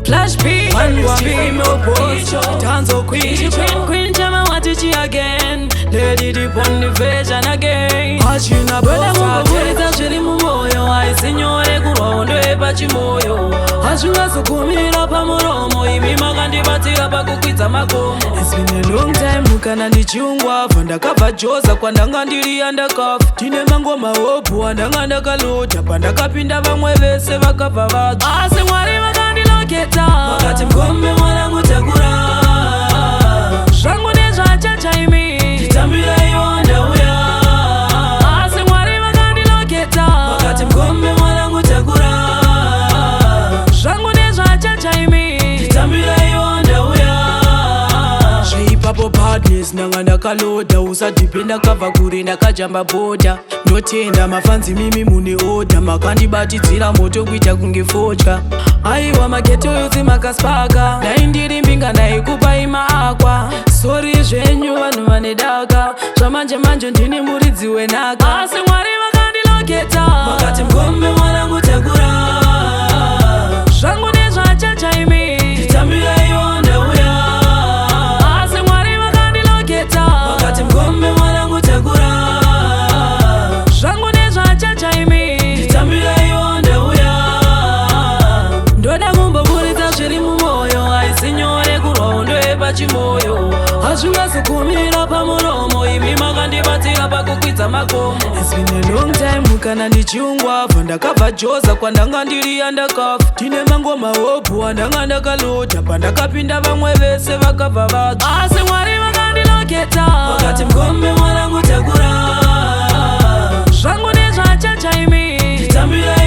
Flash P, one female boss, Tanzo Queen, Queen, Queen, Jama, what did she again? Lady deep on the version again. Hachina bosa, zviri mumwoyo, haisi nyore kurwa hondo yepachimoyo. Hazvingazokumira pamuromo, imi makandibatsira pakukwidza makomo. It's been a long time kana ndichiungwavha, ndakabva Joza kwandanga ndiri andakafa. Ndine mangoma hopu andanga ndakalota, pandakapinda vamwe vese vakabva vatsva, asi Mwari vakandiloketa, Vakati, "Mukombe mwanangu, takura." Zvangu nezvachacha imi. Nditambiraiwo, ndauya. Asi Mwari vakandiloketa. Vakati, "Mukombe mwanangu, takura." Zvangu nezvachacha imi. Nditambiraiwo, ndauya. Zveipapo badness ndanga ndakaloda, usadhipe, ndakabva kure, ndakajamba bhodha. Ndotenda mafans, mimi mune order, makandibatidzira moto kuita kunge fodya. Aiwa, maghetto youth makaspaka, dai ndiri mbinga ndaikupai maakwa. Sorry zvenyu vanhu vane daka, zvamanje manje ndini muridzi wenaka, asi Mwari vakandiloketa. Vakati, "Mukombe mwanangu, takura." Zvangu nezvachacha imi. Nditambiraiwo, ndauya. Asi Mwari vakandiloketa. Vakati, "Mukombe mwanangu, takura." Zvangu nezvachacha imi. Nditambiraiwo, ndauya. Ndoda kumboburitsa zviri mumwoyo, haisi nyore kurwa hondo yepachimoyo. Hazvingazokumira pamuromo, imi makandibatsira pakukwidza makomo. It's been a long time kana ndichiungwavha, ndakabva Joza kwandanga ndiri andakafa. Ndine mangoma hopu andanga ndakalota, pandakapinda vamwe vese vakabva vatsva, asi Mwari vakandiloketa. Vakati, "Mukombe mwanangu, takura." Zvangu nezvachacha imi. Nditambiraiwo.